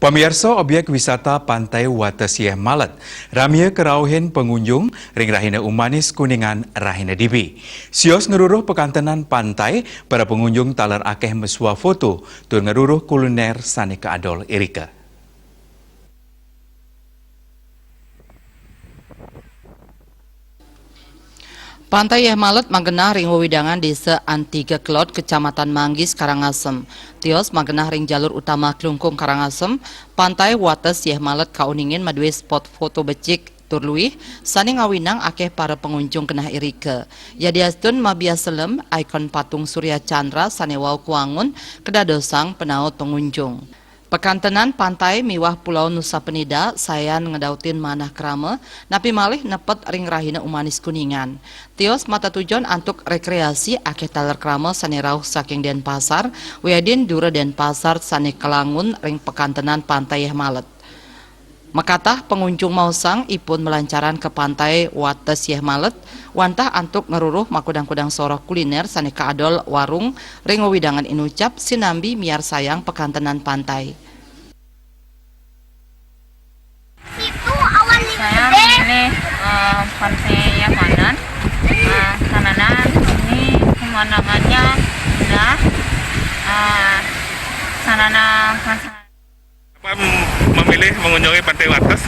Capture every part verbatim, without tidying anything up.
Pamiarsa, obyék wisata Pantai Wates Yéh Malet ramia karauhin pangunjung ring rahina Umanis Kuningan rahina dibi. Sios ngaruruh pakantenan pantai, para pangunjung taler akéh masuah foto tur ngaruruh kulinér sané kaadol irika. Pantai Yéh Malet magenah ring wewidangan Désa Antiga Kelod, Kecamatan Manggis, Karangasem. Tios magenah ring jalur utama Klungkung, Karangasem, Pantai Wates Yéh Malet kauningin madué spot foto becik tur luih sané ngawinang akéh para pangunjung genah irika. Yadiastun mabiasa lem, ikon patung Surya Chandra sané wau kawangun kadadosang panaut pangunjung. Pakantenan pantai miwah Pulau Nusa Penida sayan ngedautin manah krama, napi malih nepet ring rahina Umanis Kuningan. Tios matetujon antuk rekreasi akéh taler krama sané rauh saking Dénpasar, wiadin dura Dénpasar sané kalangun ring pakantenan Pantai Yéh Malet. Makatah pangunjung maosang ipun malancaran ka Pantai Wates Yéh Malet, wantah antuk ngaruruh makudang-kudang soroh kulinér sané kaadol warung ring wewidangan inucap sinambi miarsayang pakantenan pantai. Saya memilih eh, Pantai Yéh Malet eh, karena ini pemandangannya indah, eh, sarana prasarana. Kenapa memilih mengunjungi Pantai Wates?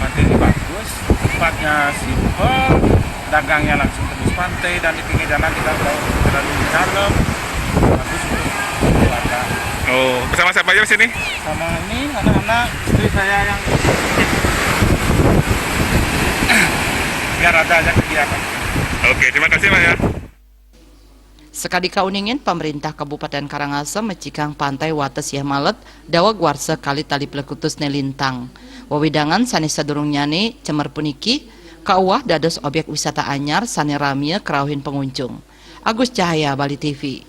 Pantai ini bagus, tempatnya simple, dagangnya langsung tembus pantai dan di pinggir jalan kita tahu terlalu dalam, bagus untuk keluarga. Oh, bersama siapa aja di sini? Sama ini anak-anak, istri saya yang biar ada aja kegiatan. Oke, terima kasih Pak ya. Sakadi kauningin, Pamréntah Kabupatén Karangasem mecikang Pantai Wates Yéh Malet daweg warsa kalih tali plekutus né lintang. Wewidangan sané sadurungnyané cemer puniki kauwah dados obyék wisata anyar sané ramia karauhin pangunjung. Agus Cahaya, Bali T V.